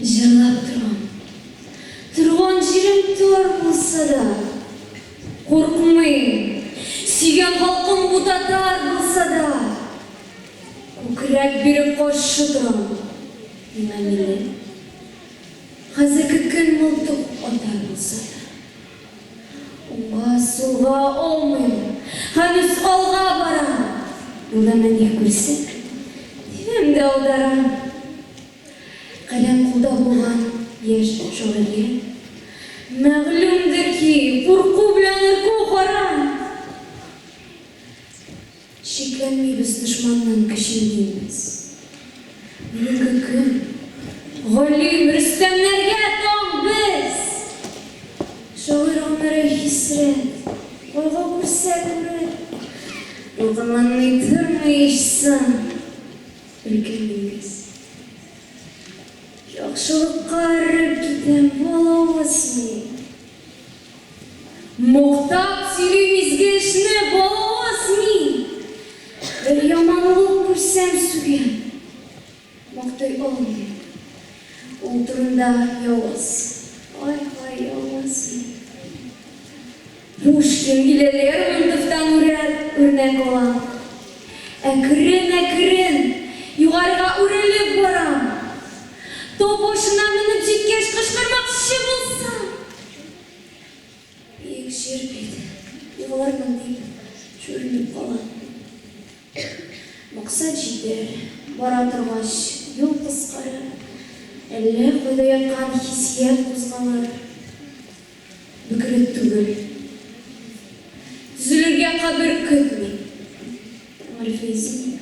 Җырлап торам. Торган җирем тар булса да, куркмыйм. Сөйгән халкым бу татар булса да, күкрәк биреп каршы торам. Миңа мине хәзерге көн мылтык атар булса да. Уңга, сулга аумыйм һәм үз алга барам. Юлда ни күрсәм, тибәм дә аударам. Каләм кулда булган яшь шагыйрьгә, Мәгълүмдер ки, курку белән өркү харам. Шикләнмибез дошманның көчен без. Бүгенге көн, галим Рөстәмнәргә таң без! Шагыйрь гомере хисрәт, кайгы күрсә күрер, Дулкынланмый тормый ич соң өлкән диңгез. Яхшылыкка эреп китәм, балавыз мин. Мактап сөйлим изге эшне, балавыз мин. Бер яманлык күрсәм сүгәм, мактый алмыйм. Ул турында явыз, ай-һай явыз мин. Пушкин илә Лермонтовтан үрнәк алам. Әкрен-әкрен югарыга үрелеп барам. Тау башына менеп җиткәч кычкырмакчы булсам, биек җир бит, егылырмын дип шүрелеп калам. Максат җитәр, бара торгач, юл кыскарыр, әллә кайда яткан хиссият кузгалыр. Бөкре түгел. Төзелергә кабер көтми. Тәңре фәйзен.